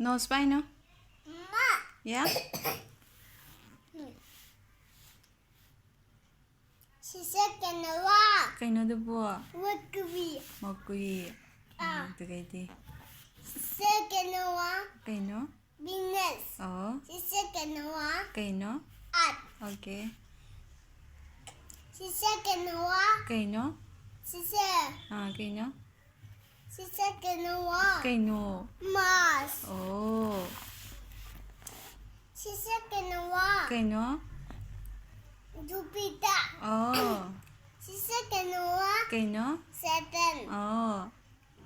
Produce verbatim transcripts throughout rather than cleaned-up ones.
Nose ꯄꯥꯏꯅꯣ꯫ ꯃꯃꯥ꯫ ꯌꯥ? ꯁꯤꯁꯦ ꯀꯩꯅꯣ ꯋꯥ꯫ ꯀꯩꯅꯣ ꯑꯗꯨꯕꯨ? ꯋꯥꯀꯨꯕꯤ꯫ ꯃꯀꯨꯏ꯫ ꯑꯥ꯫ ꯑꯗꯨꯒꯩꯗꯤ꯫ ꯁꯤꯁꯦ ꯀꯩꯅꯣ ꯋꯥ꯫ ꯀꯩꯅꯣ? ꯕꯤꯖꯤꯅꯦꯁ꯫ ꯑꯣ꯫ ꯁꯤꯁꯦ ꯀꯩꯅꯣ ꯋꯥ꯫ ꯀꯩꯅꯣ? ꯑꯥꯔꯠ꯫ ꯑꯣꯀꯦ꯫ ꯁꯤꯁꯦ ꯀꯩꯅꯣ ꯋꯥ꯫ ꯀꯩꯅꯣ? ꯁꯤꯁꯦ꯫ ꯑꯥ, ꯀꯩꯅꯣ? ꯁꯤꯁꯦ ꯀꯩꯅꯣ ꯋꯥ꯫ ꯀꯩꯅꯣ? ꯃꯥꯔꯁ꯫ ꯑꯣ꯫ ꯁꯤꯁꯦ ꯀꯩꯅꯣ ꯋꯥ꯫ ꯀꯩꯅꯣ? ꯖꯨꯄꯤꯇꯔ꯫ ꯑꯣ꯫ ꯁꯤꯁꯦ ꯀꯩꯅꯣ ꯋꯥ꯫ ꯀꯩꯅꯣ? ꯁꯦꯇꯔꯟ꯫ ꯑꯣ꯫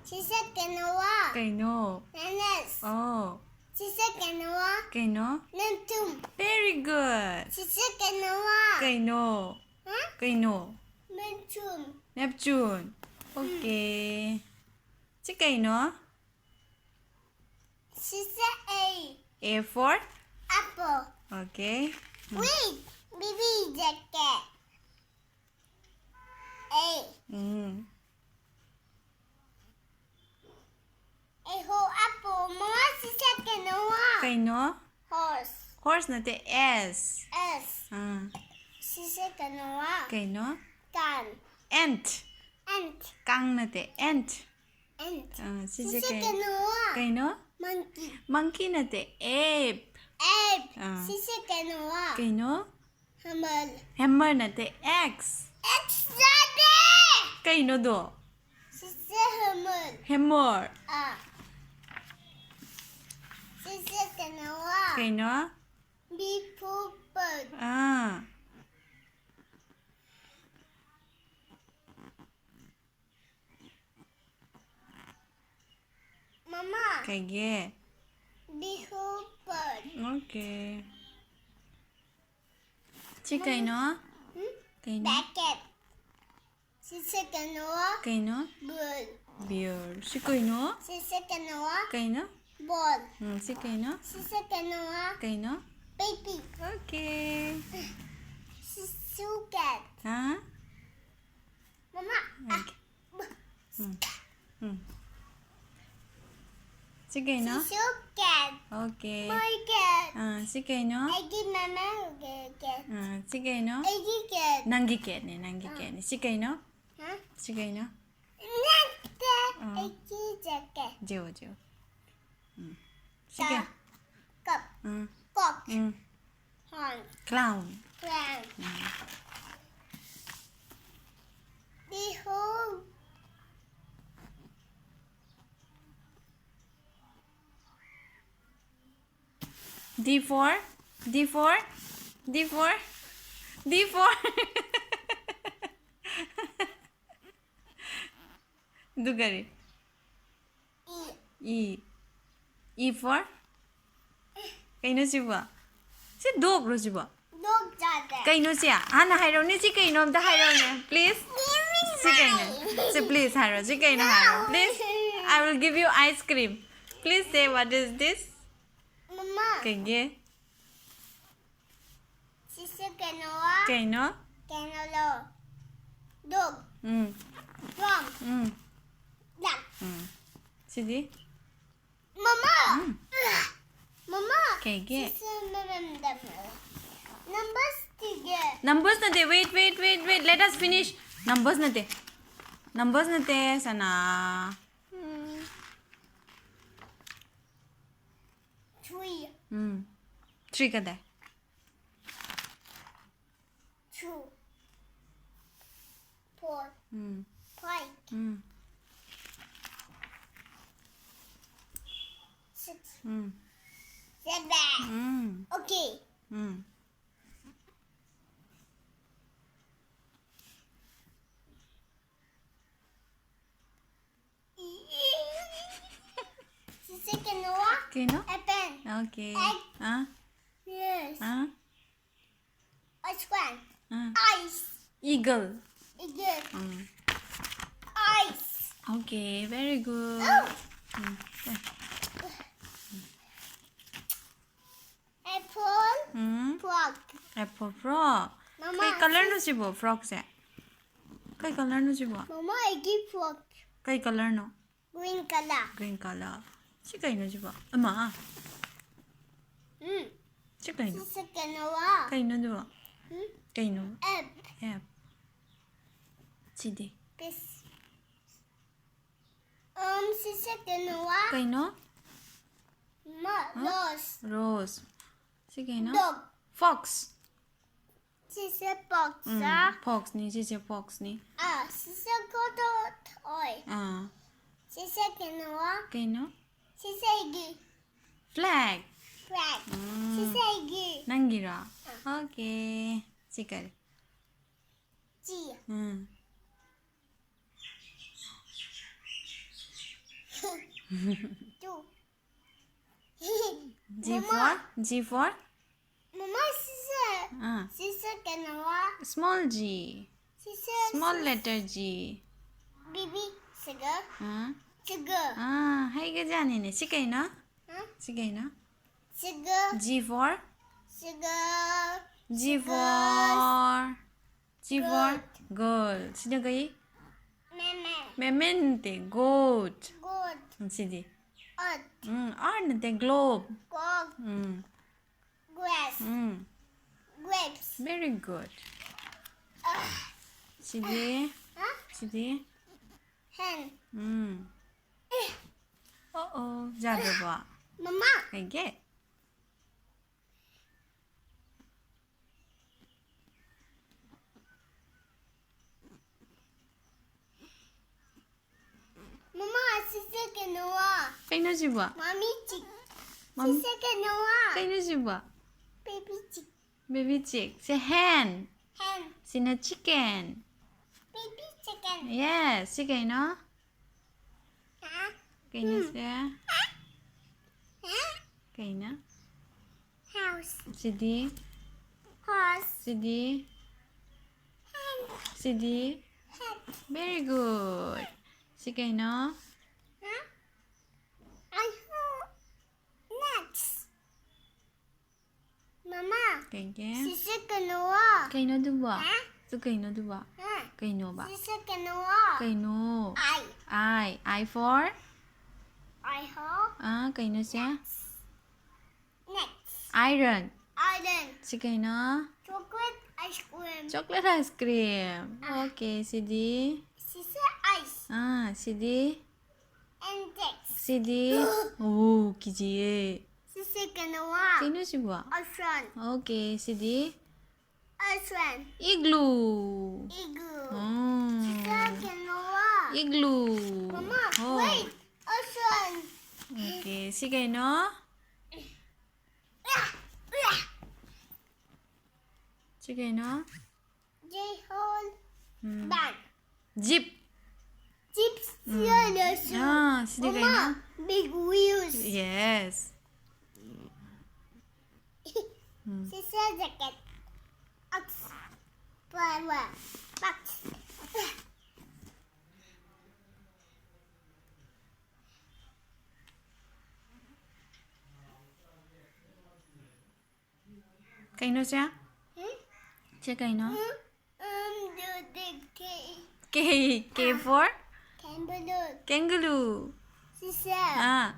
ꯁꯤꯁꯦ ꯀꯩꯅꯣ ꯋꯥ꯫ ꯀꯩꯅꯣ? ꯚꯦꯅꯁ꯫ ꯑꯣ꯫ ꯁꯤꯁꯦ ꯀꯩꯅꯣ ꯋꯥ꯫ ꯀꯩꯅꯣ? ꯅꯦꯞꯆꯨꯟ꯫ Very good. ꯁꯤꯁꯦ ꯀꯩꯅꯣ ꯋꯥ꯫ ꯀꯩꯅꯣ? ꯍꯥ? ꯀꯩꯅꯣ? ꯅꯦꯞꯆꯨꯟ꯫ Neptune. Okay. ꯁꯤ ꯀꯩꯅꯣ? ꯁꯤꯁꯦ ꯑꯦ꯫ A for? Apple. Okay. Wait, baby jacket. A. Um. A for apple. ꯃꯃꯥ, ꯁꯤꯁꯦ ꯀꯩꯅꯣ ꯋꯥ꯫ ꯀꯩꯅꯣ? Horse. Horse ꯅꯠꯇꯦ, S. S. ꯑꯥ. ꯁꯤꯁꯦ ꯀꯩꯅꯣ ꯋꯥ꯫ ꯀꯩꯅꯣ? ꯀꯥꯡ꯫ Ant. Ant. ꯀꯥꯡ ꯅꯠꯇꯦ, ant. Ant. ꯑꯥ, ꯁꯤꯁꯦ ꯁꯤꯁꯦ ꯀꯩ-, ꯀꯩꯅꯣ ꯋꯥ꯫ ꯀꯩꯅꯣ? Monkey. Monkey ꯅꯠꯇꯦ, ape. Ape. ꯑꯥ. ꯁꯤꯁꯦ ꯀꯩꯅꯣ ꯋꯥ꯫ ꯀꯩꯅꯣ? Hammer. Hammer ꯅꯠꯇꯦ, axe. Axe ꯅꯠꯇꯦ꯫ ꯀꯩꯅꯣꯗꯣ? ꯁꯤꯁꯦ hammer. Hammer. ꯑꯥ꯫ ꯁꯤꯁꯦ ꯀꯩꯅꯣ ꯋꯥ꯫ ꯀꯩꯅꯣ? B for bird. ꯑꯥ. ꯃꯃꯥ꯫ ꯀꯩꯒꯤ? B for bird. Okay. ꯁꯤ ꯀꯩꯅꯣ? ꯎꯝ? ꯀꯩꯅꯣ? Basket. ꯁꯤꯁꯦ ꯀꯩꯅꯣ ꯋꯥ꯫ ꯀꯩꯅꯣ? Ball. Beer. ꯁꯤ ꯀꯩꯅꯣ? ꯁꯤꯁꯦ ꯀꯩꯅꯣ ꯋꯥ꯫ ꯀꯩꯅꯣ? Ball. ꯎꯝ, ꯁꯤ ꯀꯩꯅꯣ? ꯁꯤꯁꯦ ꯀꯩꯅꯣ ꯋꯥ꯫ ꯀꯩꯅꯣ? Baby. Okay. ꯁꯤꯁꯨ cat. ꯍꯥ? ꯃꯃꯥ꯫ ꯑ, Okay. ꯎꯝ. ꯎꯝ. ꯁꯤ ꯀꯩꯅꯣ? ꯁꯤꯁꯨ cat꯫ Okay. My cat꯫ ꯑꯥ, ꯁꯤ ꯀꯩꯅꯣ? ꯑꯩꯒꯤ ꯃꯃꯥꯒꯤ cat꯫ ꯑꯥ, ꯁꯤ ꯀꯩꯅꯣ? ꯑꯩꯒꯤ cat꯫ ꯅꯪꯒꯤ catꯅꯦ, ꯅꯪꯒꯤ catꯅꯦ꯫ ꯁꯤ ꯀꯩꯅꯣ? ꯍꯥ? ꯁꯤ ꯀꯩꯅꯣ? ꯅꯠꯇꯦ꯫ ꯑꯥ꯫ ꯑꯩꯒꯤ jacket꯫ ꯖꯤꯑꯣ, ꯖꯤꯑꯣ꯫ ꯎꯝ. ꯁꯤ ꯀꯩ? Cup꯫ Um. Cock꯫ Um. Horn꯫ Clown. Clown꯫ Um. Behold꯫ D for, D for, D for, D for. ꯑꯗꯨ ꯀꯔꯤ? E꯫ E. E for? ꯀꯩꯅꯣ ꯁꯤꯕꯣ? ꯁꯤ dogꯔꯣ ꯁꯤꯕꯣ? Dog ꯆꯥꯗꯦ꯫ ꯀꯩꯅꯣ ꯁꯤ? ꯍꯥꯟꯅ ꯍꯥꯏꯔꯛꯎꯅꯦ, ꯁꯤ ꯀꯩꯅꯣ ꯑꯝꯇ ꯍꯥꯏꯔꯛꯎꯅꯦ, please. ꯁꯤ ꯀꯩꯅꯣ? ꯁꯤ please ꯍꯥꯏꯔꯣ, ꯁꯤ ꯀꯩꯅꯣ ꯍꯥꯏꯔꯣ, please. I will give you ice cream. Please say what is this? ꯃꯃꯥ꯫ ꯀꯩꯒꯤ? ꯁꯤꯁꯦ ꯀꯩꯅꯣꯋꯥ? ꯀꯩꯅꯣ? ꯀꯩꯅꯣꯂꯣ? Dog꯫ Um. From꯫ Um. Duck꯫ ꯎꯝ. ꯁꯤꯗꯤ? ꯃꯃꯥ꯫ ꯎꯝ. ꯃꯃꯥ꯫ ꯀꯩꯒꯤ? ꯁꯤꯁꯦ ꯃꯔꯝꯗ꯫ Numbersꯇꯤꯒꯦ꯫ Numbers ꯅꯠꯇꯦ, wait, wait, wait, wait, let us finish. Numbers ꯅꯠꯇꯦ. Numbers ꯅꯠꯇꯦ, ꯁꯅꯥ. ꯎꯝ. Three꯫ ꯎꯝ. Three ꯀꯗꯥꯏ? Two꯫ Four꯫ ꯎꯝ. Five꯫ ꯎꯝ. Six꯫ ꯎꯝ. Seven꯫ ꯎꯝ. Okay꯫ ꯎꯝ. ꯁꯤꯁꯦ ꯀꯩꯅꯣꯋꯥ? ꯀꯩꯅꯣ? Apple꯫ Okay. Egg꯫ ꯑꯥ. Yes꯫ ꯑꯥ. Ice cream꯫ ꯑꯥ. Ice꯫ Eagle. Again꯫ ꯎꯝ. Ice꯫ Okay, very good. Oh. ꯎꯝ. Apple꯫ ꯎꯝ. Frog꯫ Apple frog. ꯃꯃꯥ, ꯀꯩ colorꯅꯣ ꯁꯤꯕꯣ, frogꯁꯦ? ꯀꯩ colorꯅꯣ ꯁꯤꯕꯣ? ꯃꯃꯥ, ꯑꯩꯒꯤ frog꯫ ꯀꯩ colorꯅꯣ? Green color꯫ Green color. ꯁꯤ ꯀꯩꯅꯣ ꯁꯤꯕꯣ? ꯑꯃ꯫ ꯎꯝ꯫ ꯁꯤ ꯀꯩꯅꯣ? ꯁꯤꯁꯦ ꯀꯩꯅꯣꯋꯥ? ꯀꯩꯅꯣ ꯑꯗꯨꯕꯣ? ꯎꯝ꯫ ꯀꯩꯅꯣ? ꯑꯦꯞ꯫ ꯑꯦꯞ꯫ ꯁꯤꯗꯤ? ꯄꯤꯁ꯫ ꯎꯝ, ꯁꯤꯁꯦ ꯀꯩꯅꯣꯋꯥ? ꯀꯩꯅꯣ? ꯃ-, ꯔꯣꯁ꯫ ꯔꯣꯁ꯫ ꯁꯤ ꯀꯩꯅꯣ? ꯗꯣꯛ꯫ ꯐꯣꯛꯁ꯫ ꯁꯤꯁꯦ ꯎꯝ, ꯄꯣꯛꯁ꯫ ꯐꯣꯛꯁꯅꯤ, ꯁꯤꯁꯦ ꯐꯣꯛꯁꯅꯤ꯫ ꯑꯥ, ꯁꯤꯁꯦ ꯀꯣꯇꯣ ꯊꯣꯏ꯫ ꯑꯥ, ꯁꯤꯁꯦ ꯀꯩꯅꯣꯋꯥ? ꯀꯩꯅꯣ? ꯁꯤꯁꯦ ꯑꯩꯒꯤ ꯐ꯭ꯂꯦꯛ꯫ ꯐ꯭ꯂꯦꯛ꯫ ꯎꯝ. ꯁꯤꯁꯦ ꯑꯩꯒꯤ ꯅꯪꯒꯤꯔꯣ? ꯑꯣꯀꯦ. ꯁꯤ ꯀꯔꯤ? ꯆꯤ꯫ ꯎꯝ. Two. G for? G for? ꯃꯃꯥ, ꯁꯤꯁꯦ꯫ ꯑꯥ. ꯁꯤꯁꯦ ꯀꯩꯅꯣꯋꯥ? Small g. ꯁꯤꯁꯦ Small ꯁꯤ-, letter g. ꯕꯤꯕꯤ ꯁꯤꯒ꯫ ꯑꯥ. ꯁꯤꯒ꯫ ꯑꯥ, ꯍꯩꯒꯖꯥꯅꯤꯅꯦ꯫ ꯁꯤ ꯀꯩꯅꯣ? ꯍꯥ? ꯁꯤ ꯀꯩꯅꯣ? ꯁꯤꯒ꯫ G for? ꯁꯤꯒ꯫ G for? G for? Girl. ꯁꯤꯅ ꯀꯩ? ꯃꯦꯃꯦ꯫ ꯃꯦꯃꯦ ꯅꯠꯇꯦ, goat. ꯒꯣꯠ꯫ ꯁꯤꯗꯤ? ꯑꯠ꯫ ꯎꯝ, R ꯅꯠꯇꯦ, globe. ꯒꯣꯠ꯫ ꯎꯝ. ꯒ꯭ꯔꯦꯁ꯫ ꯎꯝ. ꯒ꯭ꯔꯦꯞꯁ꯫ Very good. ꯁꯤꯗꯤ? ꯍꯥ? ꯁꯤꯗꯤ? ꯍꯦꯟ꯫ ꯎꯝ. ꯑꯣ, ꯑꯣ, ꯌꯥꯗ꯭ꯔꯕꯣ? ꯃꯃꯥ꯫ ꯀꯩꯒꯤ? ꯃꯃꯥ, ꯁꯤꯁꯦ ꯀꯩꯅꯣꯋꯥ? ꯀꯩꯅꯣ ꯁꯤꯕꯣ? ꯃꯃꯤ ꯆꯤꯛ꯫ ꯃꯝ-, ꯁꯤꯁꯦ ꯀꯩꯅꯣꯋꯥ? ꯀꯩꯅꯣ ꯁꯤꯕꯣ? ꯕꯦꯕꯤ ꯆꯤꯛ꯫ Baby chick. ꯁꯤ ꯍꯦꯟ. ꯍꯦꯟ꯫ ꯁꯤꯅ chicken. Baby chicken. Yes. ꯁꯤ ꯀꯩꯅꯣ? ꯍꯥ? ꯀꯩꯅꯣ ꯁꯦ? ꯍꯥ? ꯀꯩꯅꯣ? ꯍꯥꯎꯁ꯫ ꯁꯤꯗꯤ? ꯍꯣꯔꯁ꯫ ꯁꯤꯗꯤ? ꯍꯦꯟ꯫ ꯁꯤꯗꯤ? ꯍꯦꯠ꯫ Very good. ꯁꯤ ꯀꯩꯅꯣ? ꯍꯥ? ꯑꯩ ꯍꯨ-, ꯅꯠꯁ꯫ ꯃꯃꯥ꯫ ꯀꯩꯒꯤ? ꯁꯤꯁꯦ ꯀꯩꯅꯣꯋꯥ? ꯀꯩꯅꯣ ꯑꯗꯨꯕꯣ? ꯍꯥ? ꯁꯤ ꯀꯩꯅꯣ ꯑꯗꯨꯕꯣ? ꯍꯥ? ꯀꯩꯅꯣꯕ? ꯁꯤꯁꯦ ꯀꯩꯅꯣꯋꯥ? ꯀꯩꯅꯣ? ꯑꯥꯏ꯫ I. I for? ꯑꯥꯏ ꯍꯣ꯫ ꯑꯥ, ꯀꯩꯅꯣ ꯁꯦ? Next. Iron. Island. ꯁꯤ ꯀꯩꯅꯣ? Chocolate ice cream. Chocolate ice cream. Okay, ꯁꯤꯗꯤ? ꯁꯤꯁꯦ ice. ꯑꯥ, ꯁꯤꯗꯤ? Insects. ꯁꯤꯗꯤ? ꯑꯣ, ꯀꯤꯖꯤꯌꯦ. ꯁꯤꯁꯦ ꯀꯩꯅꯣ ꯋꯥ? ꯀꯩꯅꯣ ꯁꯤꯕꯣ? Ocean. Okay, ꯁꯤꯗꯤ? Ocean. Igloo. Igloo. ꯎꯝ. ꯁꯤꯁꯦ ꯀꯩꯅꯣ ꯋꯥ? Igloo. Mama, Oh. Wait. Ocean. Okay, ꯁꯤ ꯀꯩꯅꯣ? ꯁꯤ ꯀꯩꯅꯣ? J-hole. ꯎꯝ. Bag. Jeep. Chips. ꯎꯝ. Yellow shoe. ꯑꯥ, ꯁꯤꯗꯤ ꯀꯩꯅꯣ? Mama, big wheels. Yes. ꯎꯝ. ꯁꯤꯁꯦ jacket. Ox. Flower. Box. ꯀꯩꯅꯣ ꯁꯦ? Hmm? ꯁꯦ ꯀꯩꯅꯣ? Hmm? Um, the, the K. K, K for? Kangaroo. Kangaroo. ꯁꯤꯁꯦ. ꯑꯥ,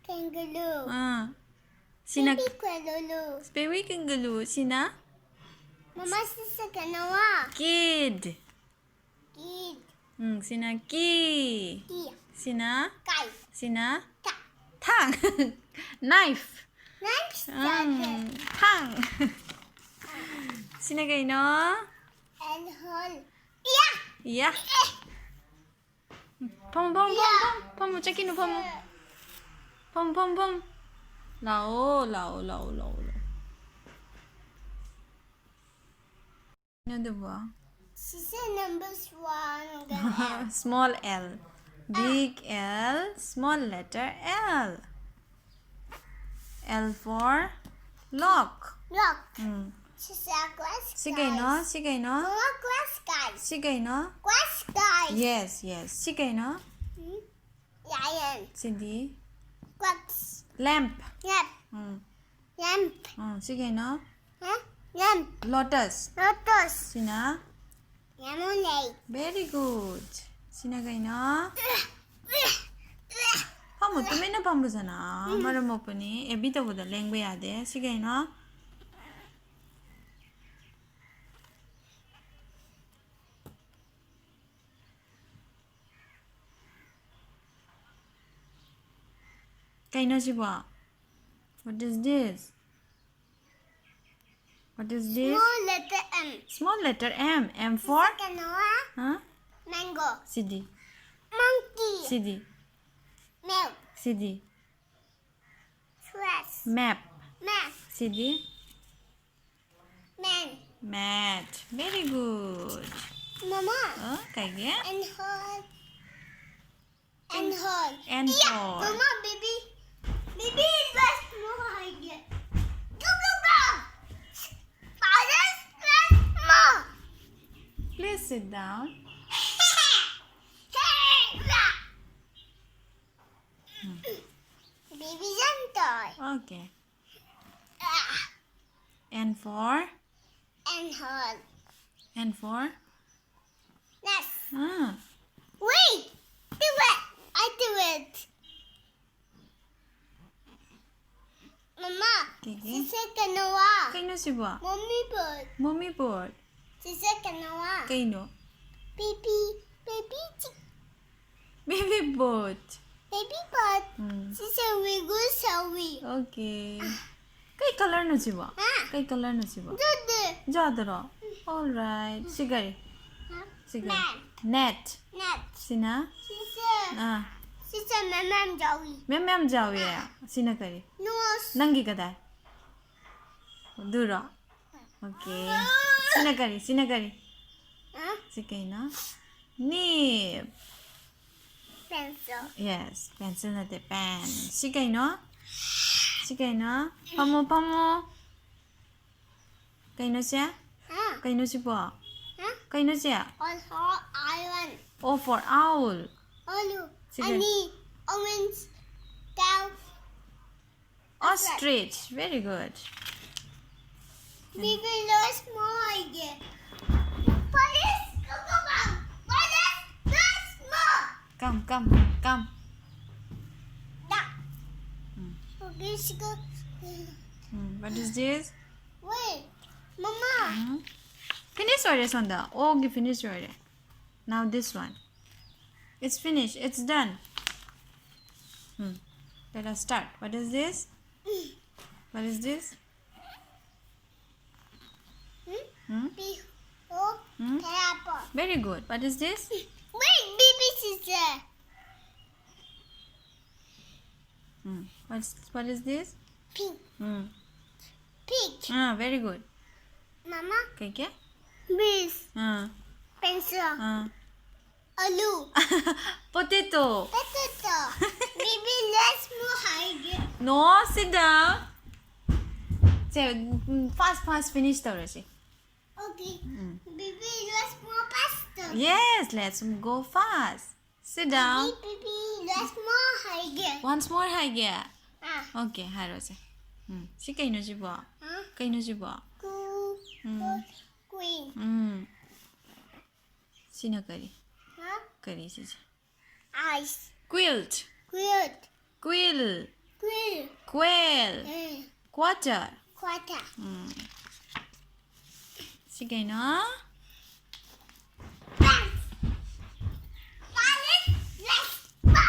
Kangaroo. ꯑꯥ. ꯁꯤꯅ Baby kangaroo. baby kangaroo. ꯁꯤꯅ Mama, ꯁꯤꯁꯦ ꯀꯩꯅꯣ ꯋꯥ? Kid. Kid. ꯎꯝ, ꯁꯤꯅ key. Key. ꯁꯤꯅ? Kai. ꯁꯤꯅ? Ta. ꯊꯥꯡ. Knife. Next. ꯎꯝ, ꯊꯥꯡ. ꯁꯤꯅ ꯀꯩꯅꯣ? And hole. Yeah. ꯌꯥ. ꯐꯝꯃꯨ, ꯐꯝꯃꯨ, ꯐꯝꯃꯨ, ꯐꯝꯃꯨ, ꯐꯝꯃꯨ, ꯆꯠꯈꯤꯅꯨ, ꯐꯝꯃꯨ. ꯐꯝꯃꯨ, ꯐꯝꯃꯨ, ꯐꯝꯃꯨ. ꯂꯥꯛꯑꯣ, ꯂꯥꯛꯑꯣ, ꯂꯥꯛꯑꯣ, ꯂꯥꯛꯑꯣ, ꯂꯥꯛꯑꯣ. ꯀꯩꯅꯣ ꯑꯗꯨꯕꯣ? ꯁꯤꯁꯦ numbers one. Small L. Big L, small letter L. L for lock. Look. ꯎꯝ. ꯁꯤꯁꯦ glass. ꯁꯤ ꯀꯩꯅꯣ? Guys. ꯁꯤ ꯀꯩꯅꯣ? Mama, glass guys. ꯁꯤ ꯀꯩꯅꯣ? Glass guys. Yes, yes. ꯁꯤ ꯀꯩꯅꯣ? Hmm? Lion. ꯁꯤꯗꯤ? Glass. Lamp. Lamp. ꯎꯝ. Lamp. ꯎꯝ, ꯁꯤ ꯀꯩꯅꯣ? Huh? Lamp. Lotus. Lotus. ꯁꯤꯅ? Lemonade. Very good. ꯁꯤꯅ ꯀꯩꯅꯣ? ꯐꯝꯃꯣ, ꯇꯨꯃꯤꯟꯅ ꯐꯝꯃꯨꯁꯅꯥ꯫ ꯃꯔꯝ ꯃꯣꯛꯄꯅꯤ꯫ ꯑꯦꯕꯤ ꯇꯧꯕꯗ ꯂꯦꯡꯕ ꯌꯥꯗꯦ꯫ ꯁꯤ ꯀꯩꯅꯣ? ꯀꯩꯅꯣ ꯁꯤꯕꯣ? What is this? What is this? Small letter M. Small letter M. M for? Second one, huh? Mango. CD? Monkey. CD? Milk. CD? Dress. Map. Map. CD? Man. Mat. Very good. Mama. ꯑꯣ, ꯀꯩꯒꯤ? And hole. And hole. And hole. Mama, baby. Baby, let's go again. Go, go, go. Father's Christmas. Please sit down. Baby, don't die. Okay. And for? And hole. And for? Yes. Ah. Wait! Do it! I do it! Mama, ꯀꯩꯒꯤ? ꯁꯤꯁꯦ ꯀꯩꯅꯣꯋꯥ? ꯀꯩꯅꯣ ꯁꯤꯕꯣ? Mommy boat. Mommy boat. ꯁꯤꯁꯦ ꯀꯩꯅꯣꯋꯥ? ꯀꯩꯅꯣ? Baby, baby chick. Baby boat. Baby boat. ꯎꯝ. ꯁꯤꯁꯦ ꯋꯤꯒꯨ ꯁꯧꯋꯤ꯫ Okay. ꯀꯩ colorꯅꯣ ꯁꯤꯕꯣ? ꯍꯥ? ꯀꯩ colorꯅꯣ ꯁꯤꯕꯣ? ꯖꯥꯗꯦ꯫ ꯖꯥꯗꯔꯣ? Alright. ꯁꯤ ꯀꯔꯤ? ꯍꯥ? ꯁꯤ ꯀꯔꯤ? Net. Net. Net. ꯁꯤꯅ? ꯁꯤꯁꯦ꯫ ꯑꯥ꯫ ꯁꯤꯁꯦ ꯃꯌꯥꯝ ꯃꯌꯥꯝ ꯌꯥꯎꯏ꯫ ꯃꯌꯥꯝ ꯃꯌꯥꯝ ꯌꯥꯎꯏ? ꯑꯥ꯫ ꯁꯤꯅ ꯀꯔꯤ? Nose. ꯅꯪꯒꯤ ꯀꯗꯥꯏ? ꯑꯗꯨꯔꯣ? Okay. ꯁꯤꯅ ꯀꯔꯤ? ꯁꯤꯅ ꯀꯔꯤ? ꯍꯥ? ꯁꯤ ꯀꯩꯅꯣ? Nib. Pencil. Yes, pencil ꯅꯠꯇꯦ, pen. ꯁꯤ ꯀꯩꯅꯣ? ꯁꯤ ꯀꯩꯅꯣ? ꯐꯝꯃꯣ, ꯐꯝꯃꯣ. ꯀꯩꯅꯣ ꯁꯦ? ꯍꯥ? ꯀꯩꯅꯣ ꯁꯤꯕꯣ? ꯍꯥ? ꯀꯩꯅꯣ ꯁꯦ? All for iron. O for owl. All. ꯁꯤ ꯀꯩ- ꯑꯅꯤ. Orange. Cow. Ostrich. Very good. Baby, let's more again. Police, go, go, go. Police, let's more. Come, come, come. Let's go. Hmm, what is this? Wait, Mama. Hmm? Finish ꯑꯣꯏꯔꯦ, ꯁꯣꯟꯗ꯫ ꯑꯣꯒꯤ finish ꯑꯣꯏꯔꯦ꯫ Now this one. It's finished. It's done. Hmm. Let us start. What is this? What is this? Hmm? Hmm? P O Hmm? Pineapple. Very good. What is this? Wait, baby sister. Hmm. What's, what is this? Pink. Hmm. Pink. Ah, very good. Mama, Okay, क्या? this Ah, pencil. ah. Alu. Potato. Potato. Baby, let's move higher. No, sit down. Say, um, fast fast finish ꯇꯧꯔꯁꯤ꯫ Okay. Mm. Baby, let's move faster. Yes, let's go fast. Sit down. Baby, baby, let's move higher. Once more ꯍꯥꯏꯒꯦ꯫ Ah. Okay, ꯍꯥꯏꯔꯣꯁꯦ꯫ ꯎꯝ, ꯁꯤ ꯀꯩꯅꯣ ꯁꯤꯕꯣ? Huh? ꯀꯩꯅꯣ ꯁꯤꯕꯣ? Cool. Mm. Queen. ꯎꯝ꯫ ꯁꯤꯅ ꯀꯔꯤ? Huh? ꯀꯔꯤ ꯁꯤꯁꯦ? Eyes. Quilt. Quilt. Quill. Quill. Quail. Mm. Quarter. Quarter. ꯎꯝ꯫ ꯁꯤ ꯀꯩꯅꯣ? Dance. Balance. Let's go.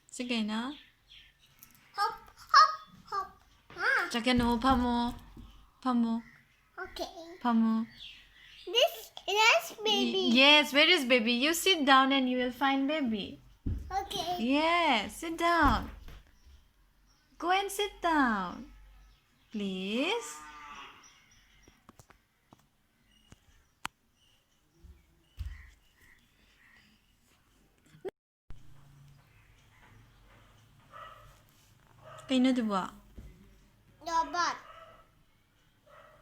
ꯁꯤ ꯀꯩꯅꯣ? Hop, hop, hop. Ah. ꯆꯠꯀꯅꯨ, ꯐꯝꯃꯣ꯫ ꯐꯝꯃꯣ꯫ Okay. ꯐꯝꯃꯣ꯫ This is baby. Yes, where is baby? You sit down and you will find baby. Okay. Yes, sit down. Go and sit down. Please. ꯀꯩꯅꯣ ꯑꯗꯨꯕꯣ? Robot.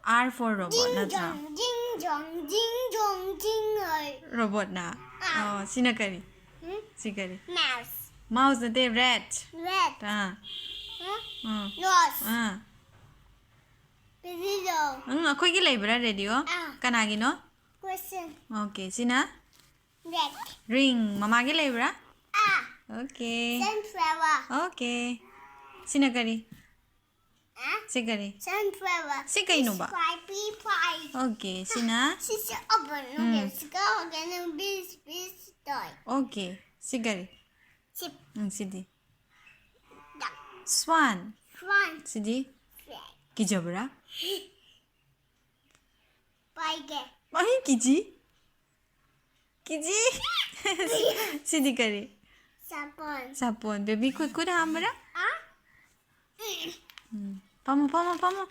R for robot Ding ꯅꯠꯇ꯭ꯔꯥ? dong, ding dong, ding dong, ding. Robotꯅ? ꯑꯥ꯫ ꯑꯣ, ꯁꯤꯅ ꯀꯔꯤ? Hmm? ꯁꯤ ꯀꯔꯤ? Mouse. Mouse ꯅꯠꯇꯦ, rat. Red. ꯑꯥ, Huh? ꯑꯥ, Nose. ꯑꯥ. Video. ꯎꯝ, ꯑꯩꯈꯣꯏꯒꯤ ꯂꯩꯕ꯭ꯔꯥ radio? ꯑꯥ꯫ ꯀꯅꯥꯒꯤꯅꯣ? Question. Okay, ꯁꯤꯅ? Red. Ring. ꯃꯃꯥꯒꯤ ꯂꯩꯕ꯭ꯔꯥ? Ah. Okay. Sunflower. Okay. ꯁꯤꯅ ꯀꯔꯤ? Huh? ꯁꯤ ꯀꯔꯤ? Sunflower. ꯁꯤ ꯀꯩꯅꯣꯕ? It's pie, pie, pie. Okay. ꯁꯤꯅ? Sisi abone. Hmm. Let's go. Gonna be this toy. Okay. ꯁꯤ ꯀꯔꯤ? Chip. ꯎꯝ, ꯁꯤꯗꯤ? Duck. Swan. Fun. ꯁꯤꯗꯤ? Flag. ꯀꯤꯖꯕ꯭ꯔꯥ? Tiger. ꯑꯩ ꯀꯤꯖꯤ? ꯀꯤꯖꯤ? ꯁꯤꯗꯤ ꯀꯔꯤ? Sapon. ꯁꯥꯄꯣꯟ꯫ Baby ꯈꯨꯠ ꯈꯨꯠ ꯍꯥꯝꯕ꯭ꯔꯥ? Huh? ꯎꯝ. ꯐꯝꯃꯣ, ꯐꯝꯃꯣ, ꯐꯝꯃꯣ꯫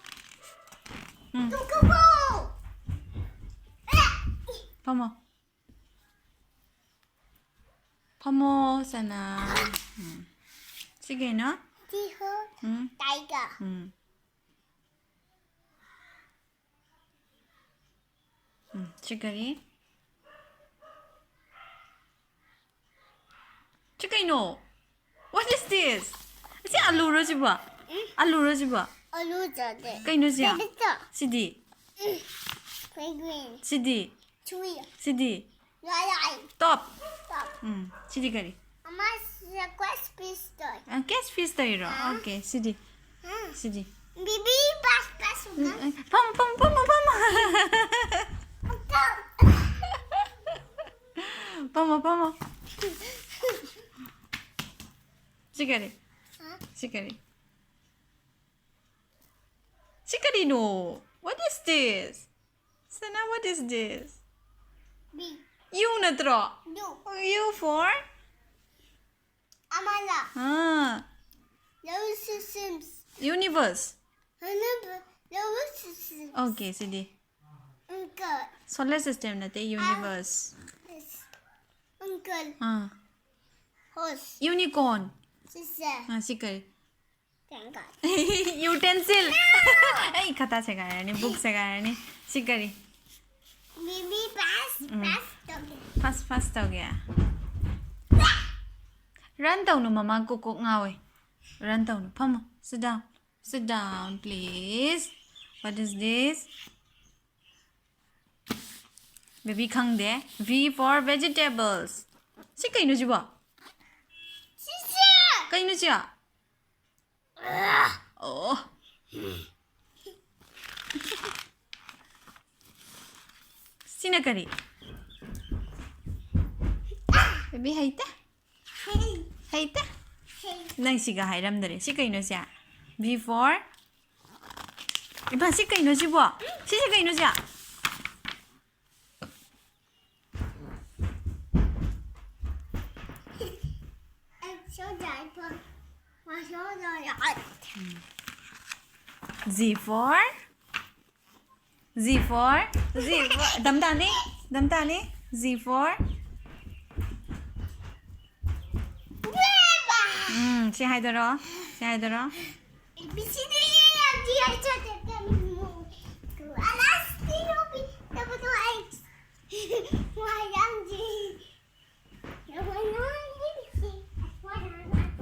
ꯎꯝ. Go, go, go. ꯐꯝꯃꯣ꯫ ꯐꯝꯃꯣ, ꯁꯅꯥ꯫ ꯎꯝ. ꯁꯤ ꯀꯩꯅꯣ? Tiho. ꯎꯝ. Tiger. ꯎꯝ. ꯎꯝ. ꯁꯤ ꯀꯔꯤ? ꯁꯤ ꯀꯩꯅꯣ? What is this? ꯁꯤ ꯑꯂꯨꯔꯣ ꯁꯤꯕꯣ? ꯑꯂꯨꯔꯣ ꯁꯤꯕꯣ? Alu jade. ꯀꯩꯅꯣ ꯁꯤ? Dito. ꯁꯤꯗꯤ? Penguin. ꯁꯤꯗꯤ? Tree. ꯁꯤꯗꯤ? Yayay. Top. Stop. ꯎꯝ. ꯁꯤꯗꯤ ꯀꯔꯤ? Ama siya quest pistol. Case fees ꯇꯧꯔꯤꯔꯣ? Okay. ꯁꯤꯗꯤ? Hmm. ꯁꯤꯗꯤ? Bibi, pass, pass. ꯎꯝ, ꯐꯝ ꯐꯝ ꯐꯝ ꯐꯝ. ꯐꯝꯃꯣ, ꯐꯝꯃꯣ. ꯁꯤ ꯀꯔꯤ? Huh? ꯁꯤ ꯀꯔꯤ? ꯁꯤ ꯀꯔꯤꯅꯣ? What is this? ꯁꯅꯥ, what is this? Big. U ꯅꯠꯇ꯭ꯔꯣ? You. U for? Amala. Ah. Those systems. Universe. Remember, those systems. Okay, CD? Uncle. Solar system ꯅꯠꯇꯦ, universe. Yes. Uncle. ꯑꯥ. Horse. Unicorn. Sister. ꯑꯥ, ꯁꯤ ꯀꯔꯤ? Thank God. Utensil. ꯑꯩ ꯈꯇꯥ ꯁꯦꯒꯥꯏꯔꯅꯤ, book ꯁꯦꯒꯥꯏꯔꯅꯤ꯫ ꯁꯤ ꯀꯔꯤ? Bibi, pass, Mm. pass. Okay. Fast fast ꯇꯧꯒꯦ꯫ Run ꯇꯧꯅꯨ, ꯃꯃꯥ ꯀꯣꯛ ꯀꯣꯛ ꯉꯥꯎꯋꯦ꯫ Run ꯇꯧꯅꯨ꯫ ꯐꯝꯃꯣ꯫ Sit down. Sit down, please. What is this? Baby ꯈꯪꯗꯦ꯫ V for vegetables. ꯁꯤ ꯀꯩꯅꯣ ꯁꯤꯕꯣ? ꯀꯩꯅꯣ ꯁꯤ? ꯑꯣ꯫ ꯁꯤꯅ ꯀꯔꯤ? ꯕꯦꯕꯤ ꯍꯩꯇꯦ꯫ ꯍꯩꯇꯦ꯫ ꯅꯪ ꯁꯤꯒ ꯍꯥꯏꯔꯝꯗꯔꯦ꯫ ꯁꯤ ꯀꯩꯅꯣ ꯁꯤ? B for? ꯏꯃꯥ, ꯁꯤ ꯀꯩꯅꯣ ꯁꯤꯕꯣ? ꯁꯤꯁꯦ ꯀꯩꯅꯣ ꯁꯤ? G for? G for? G for? ꯗꯝ ꯇꯥꯅꯤ? ꯗꯝ ꯇꯥꯅꯤ? G for? ꯎꯝ, ꯁꯤ ꯍꯥꯏꯗꯣꯔꯣ? ꯁꯤ ꯍꯥꯏꯗꯣꯔꯣ?